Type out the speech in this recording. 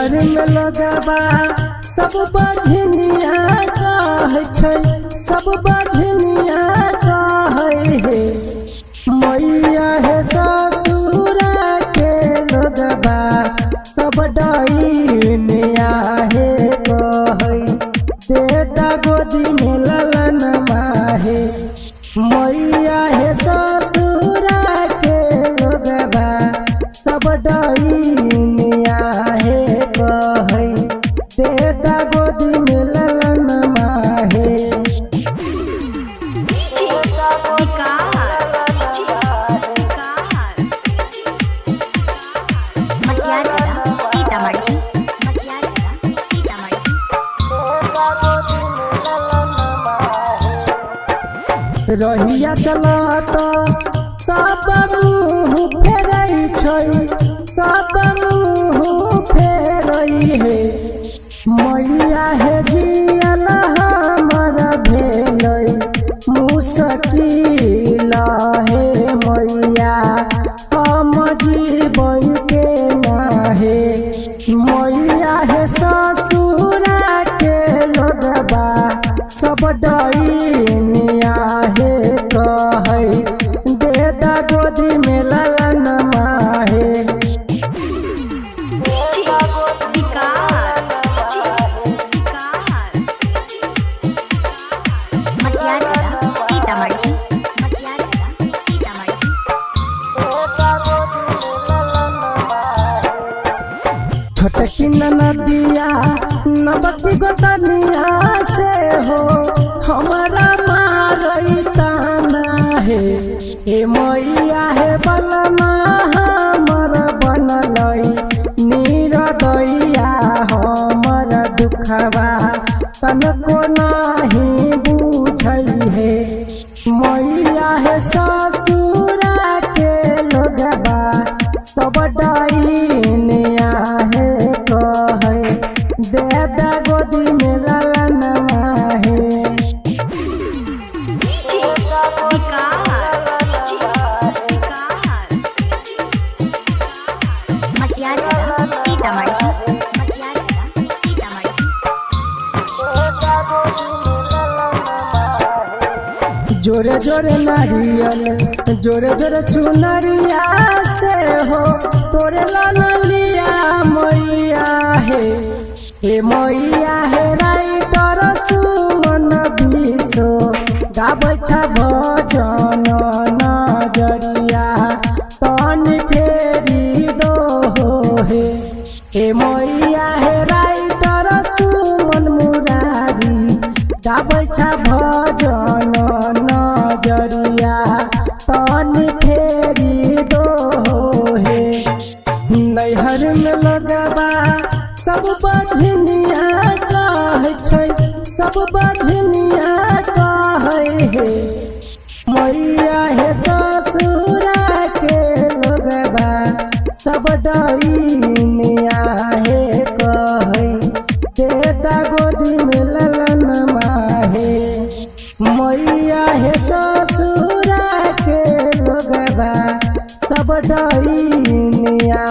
नैहर में लगबा सब बझनिया कहै छै, सब बझनिया कहै हे। मैया हे ससुरा के लगबा सब डैनिया हे कहै, देता गोदी में ललन माहे। मैया हे ससुरा के लगबा सब डैनिया हे कहै, देता गोदी में ललन माहे। डीजे विकास, विकास, मटियारा सीतामढ़ी, मटियारा सीतामढ़ी। रहिया चलत सब मुँह फेरै छै, सब मुँह फेरै हे। मैया हे जियल हमर भेलै मुश्किल हे मैया, हम जीबै के नाहे। मैया हे ससुरा के लोगबा सब डैनिया हे कहै, देता गोदी में ललन माहे। डीजे विकास, विकास, मटियारा सीतामढ़ी, मटियारा सीतामढ़ी। छोटकी नदिया नबकी गोतनिया से हो हमारा मारई ताना हे। हे मैया हे बलमा हमर बनलै नीरदैया, हमर दुखबा तनको नाही बुझै हे। मैया हे ससुरा के लोगबा सब डैनिया हे कहै, देता गोदी में ललन माहे। डीजे विकास, विकास, मटियारा सीतामढ़ी, मटियारा सीतामढ़ी। जोरे जोरे नारियल जोरे जोरे चुनरिया से हो तोरे लिया मैया हे। हे मैया हे राइटर सुमन बिसो गाबै छ भजन नजरिया तनि फेरी दो हे। हे मैया हे राइटर सुमन मुरारी गाबै छ भजन नजरिया तनि फेरी दो हे। नैहर में लगबा सब बझनिया कहै छै, सब बझनिया कहै हे। मैया हे ससुरा के लोगबा सब डैनिया हे कहै, देता गोदी में ललन माहे। मैया हे ससुरा के लोगबा सब डैनिया